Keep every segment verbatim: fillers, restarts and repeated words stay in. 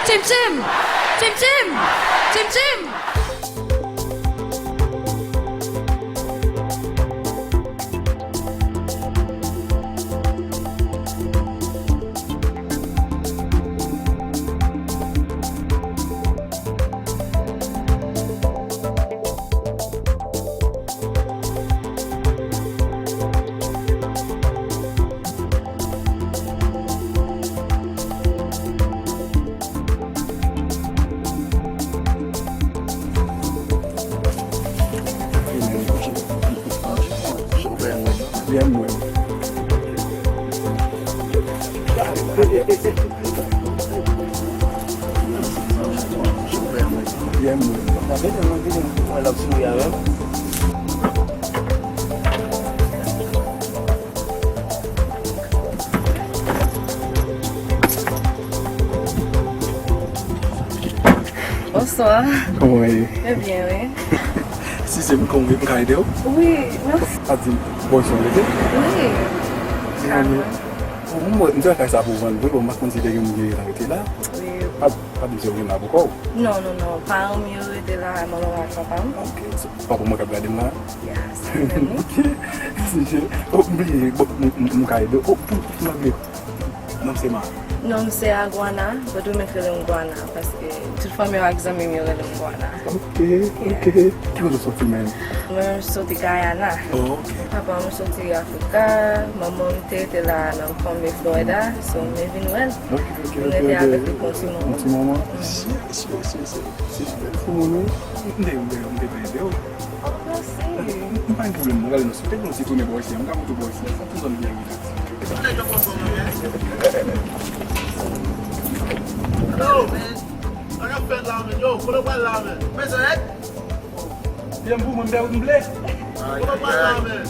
Tim Tim! Tim Tim! Tim Tim! Bonswa. Kòman w ye? Trè byen, wi. Si se m, kòman w ye, m ka ede w? Wi, mèsi. A di, bonswa, rete. Wi. Mwen, mwen, mwen, m te wè kay sa pou vann vre, bon, m pa konn si te gen moun ki gentan rete la. Wi. Pa, pa di se ou menm la pou kò w. Non, non, non, paran m yo rete la, manman m ak papa m. Ok, so, papa mwen k ap gade m la? Yes, se li menm, wi. Ok, si je, oh, m bliye, bon, m, m, m ka ede w. Oh, pou, pou, pou, Non m se Ma. Non m se Agwana, but women rele m Gwana, paske tout fanmi yo ak zanmi m yo rele m Gwana. Ok, ok. Ki kote w soti menm? Mwen menm m soti Gayana. Oh, ok. Papa m soti Afrika, manman m te rete la nan fanmi Florida, so m vin wè l. Ok, ok, ok. Vin rete avèk li pou yon ti moman. Yon ti moman? Mhm. Yes, yes, yes, yes. Se bèl timoun, wi. M te, m te, m te vle ede w. Oh, mèsi. M pa gen pwoblèm, non. Gade, non, si w te gen yon ti tounen bò isi a, m ka montre w bò isi a. Se yon ti zòn byen rilaks. Yo, man. Sa k ap fèt la, man? Yo, kote w pral la, man? Bezwen èd? Pye m pou mwen, m pè wout m vle. Kote w pral la, man?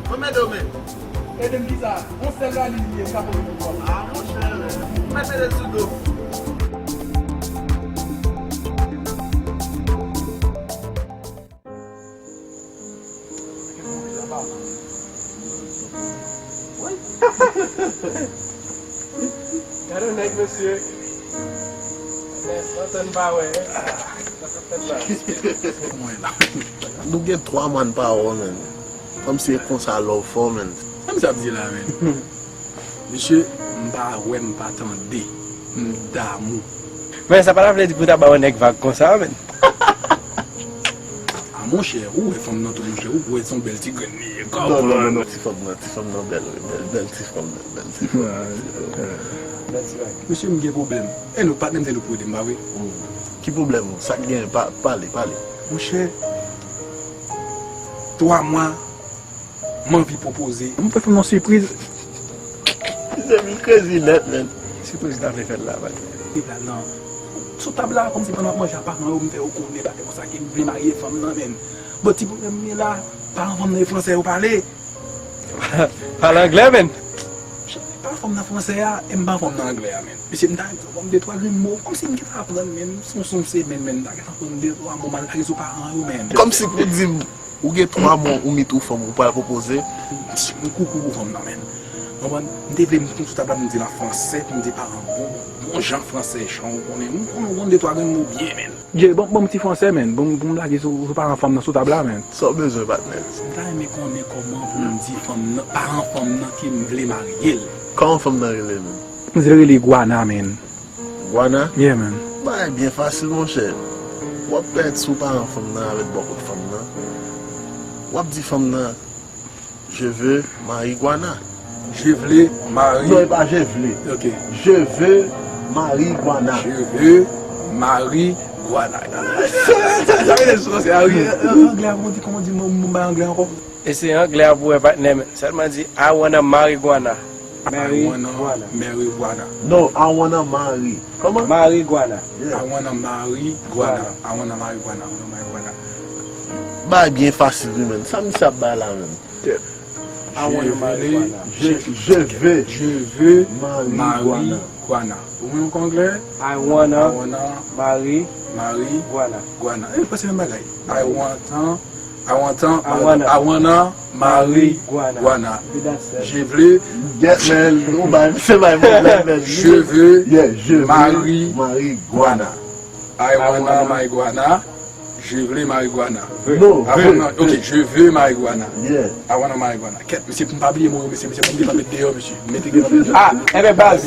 Mwen m ede w, man. Ede m kisa? Yon sèl lalim li ye, m ka pote tout kò m. Ah, monchè, man. Mwen mete l sou do. Gade yon nèg, mesye. Lontan n pa wè. Sa k ap fèt la? Nou gen twa mwa n pa wè w, menn. Kòmsi e konsa love fò, menn. Sa misye ap di la, menn? Mesye, m pa wè, m pa tande. M damou. Men sa pa ta vle di pou ta ba yon nèg vag konsa, menn. Ah, monchè, ou wè fanm nan tou, monchè, ou wè se yon bèl ti grenn li ye, kòman? Non, non, non, non, ti fanm nan, ti fanm nan bèl, wi, bèl, bèl ti fanm nan, bèl ti fanm nan. Bèl ti vag. Mesye, m gen pwoblèm. E nou patnè m te dwe pou ede m, pa vre? Ki pwoblèm ou? Sa k genyen? Pa, pale, pale. Monchè, twa mwa, m anvi pwopoze. M fè fanm nan sipriz. Se vin crazy nèt, menn. Sipriz la vle fè l la, patnè. Li la nan sou tab la, kòmsi pandan m ap manje a paran yo, m fè yo konnen bagay konsa ke m vle marye fanm nan, menn. Bon, ti pwoblèm m gen la, paran fanm nan e fransè yo pale. Pale anglè, menn. Paran fanm nan fransè a, e m paran fanm nan anglè a, menn. Mesye, m ta renmen sa, ban m de twa grenn mo, kòmsi m gentan aprann, menn. Se yon, se yon semèn, menn, m ta gentan aprann de twa mo, m al lage sou paran yo, menn. Kòmsi pou di m, ou gen twa mo ou meet yon fanm ou pral pwopoze. M koukou pou fanm nan, menn. Konprann? M te vle m sou tab la, m di l an fransè, pou m di paran bon, bon jan fransè, jan ou konnen. M konnen, m konn de twa grenn mo byen, menn. Jay, ban, ban m ti fransè, menn. Ban m, ban m lage sou, sou paran fanm nan sou tab la, menn. Sa w bezwen, patnè? M ta renmen konnen kòman pou m di fanm nan, paran fanm nan ke m vle marye l. Kòman fanm nan rele, menn? Misye rele Gwana, menn. Gwana? Yeah, man. Bagay byen fasil, monchè. W ap pèt sou paran fanm nan avèk bò kot fanm nan. W ap di fanm nan, "Je veux marijuana." Je vle mari. Non, e pa je vle. Ok. "Je veux marijuana." Je veux marijuana. Sa, sa, sa rele sou fransè a, wi. Anglè a, kòman di, kòman di, mwen, mwen, anglè ankò? E se anglè a pou wè, patnè, men sèlman di, "I wanna marijuana." I wanna marijuana. No, I wanna marry. Kòman? Marijuana. Yeah. I wanna marijuana. I wanna marijuana. I wanna marijuana. Bagay byen fasil, wi, menn. Sa misye ap bay la, menn? Tèt. I wanna marijuana. Je, je veux. Je veux marijuana. Marijuana. Ou menm, ou konn anglè? I wanna, I wanna mari, mari, guana. Guana. E, prèske menm bagay. I want, I I want a, I wanna. I wanna marijuana. Marijuana. That's it. Je veux. Yes, man. Ou bay, se bay pwoblèm, man. Je veux. Yeah, je veux marijuana. I wanna marijuana. Je veux marijuana. No, I wanna, ok, je veux marijuana. Yeah. I wanna marijuana. Kèt, mesye, pou m pa bliye mo yo, mesye, mesye, pou m pa met deyò, mesye. Mete gen nan deyò. Ah, enben, baz.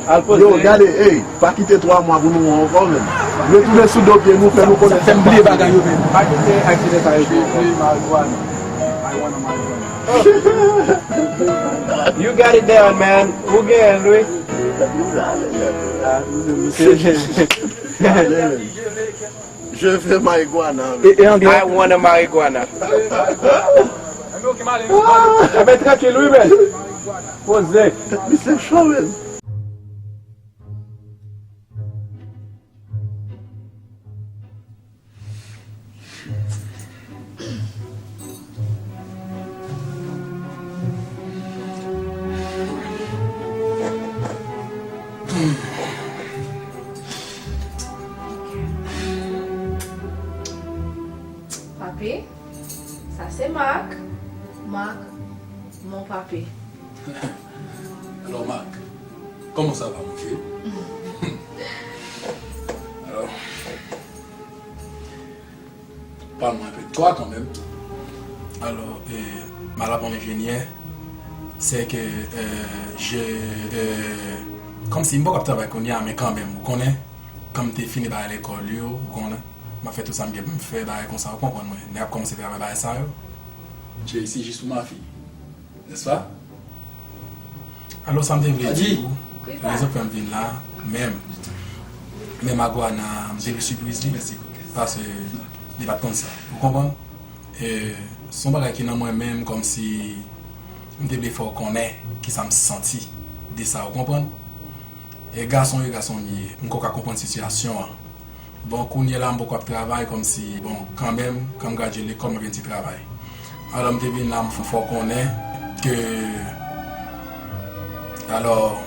Al poze. Yo, gade, ey, pa kite twa mwa pou nou wè ankò, menm. Retounen sou do pye nou, fè nou konnen. Fè m bliye bagay yo, menm. Pa kite aksiden sa yo. Je veux marijuana. I wanna marijuana. You got it down, man. Ou gen l, wi. Ah, misye, misye. Je veux marijuana. E, e anglè? I wanna marijuana. Enben, trankil, wi, men. Poze. Misye cho, men. Papi, sa se Marc. Marc, mon papi. Alors, Marc, comment ça va, mon vieux? Alors, parle-moi un peu de toi quand même. Alors, euh, m al aprann enjenyè, c'est que, euh, je, euh, kòmsi m poko ap travay kounye a, men kanmenm, ou konnen, kan m te fini bagay lekòl yo, ou konnen, m ap fè tout sa m gen pou m fè, bagay konsa, ou konprann mwen, nèg ap kòmanse travay bagay sa yo. Tu es ici juste pour ma fille, n'est-ce pas? Alò, sa m te vle di w, rezon k fè m vin la, menm, menm Agwana, m te vle sipriz li, paske li pa t konn sa. Ou konprann? E, se yon bagay ki nan mwen menm, kòmsi m te vle fè w konnen kisa m santi de sa, ou konprann? E gason e gason m ye, m ko ka konprann sitiyasyon an. Bon, kounye a la, m poko ap travay, kòmsi, bon, kanmenm, kan m gradye lekòl, m ap jwenn ti travay. Alò, m te vin la, m f-, fè w konnen ke, alò,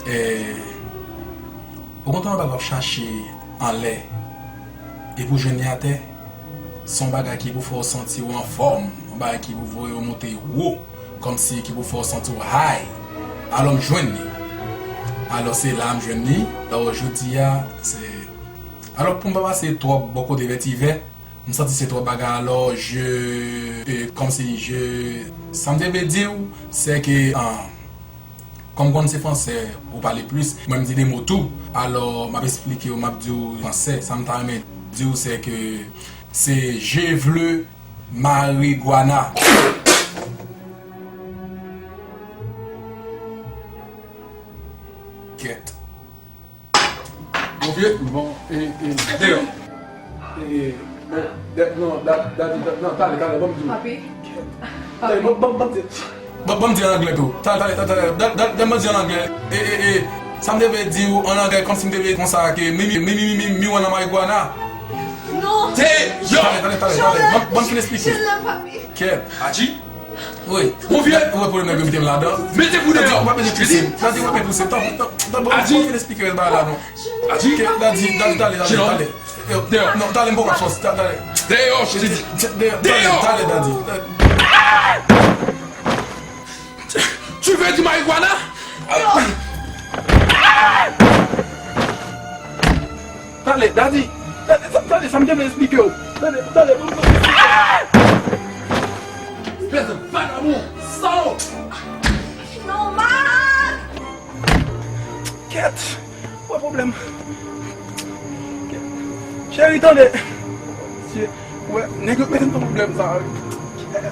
e, ou konn yon bagay w ap chache anlè, epi w jwenn li atè? Se yon bagay ki pou fè w santi w anfòm, yon bagay ki pou voye w monte wo, kòmsi ki pou fè w santi w high. Alò m jwenn li. Alò se la m jwenn li. Alò jodi a, se, alò pou m pa pase twòp bò kote vètivè, m santi se twòp bagay, alò je, e, kòmsi je, sa m te vle di w, se ke, an, Kòm m konn se fransè ou pale plis, mwen m di de mo tou. Alò, m ap esplike w, m ap di w fransè. Sa m ta renmen di w, se ke se je vle marigwana. Kèt. Mon vieux. Bon, e, e, deyò. E, bon, de, non, da, da, da, non, talè, talè, ban m di w. Papi. Talè, ban, ban, ban m di. Ban, ban m di an anglè tou. Talè, talè, talè, talè. Da, da, da m di an anglè. E, e, e, sa m te vle di w an anglè, kòmsi m te vle konsa ke mi, mi, mi wanna marijuana. Non. Deyò. Talè, talè, talè, talè. Ban, ban m fin esplike. Je love papi. Kèt. Adji. Wi. Mon vieux. Ou wè pwoblèm nèg yo mete m ladan. Mete pou deyò. Ou pa bezwen pouse m. Dadi, ou pa bezwen pouse m. Tanpri, tanpri, tanpri, ban m fin esplike rès bagay la non. Adji. Dadi, Dadi, talè, talè, talè. Deyò. Non, talè, m poko ap sòti, talè. Deyò, je te di. Deyò, talè, talè, Dadi. Tu veux du marijuana? Talè, Dadi. Talè, sa, talè, sa m te vle esplike w. Talè, talè, ban m esplike w. Espèce de vagabond, salaud! Non, Marc! Kèt! Wè pwoblèm. Kèt. Cheri, tande. Mesye, wè, nèg yo mete m nan pwoblèm sa. Kèt.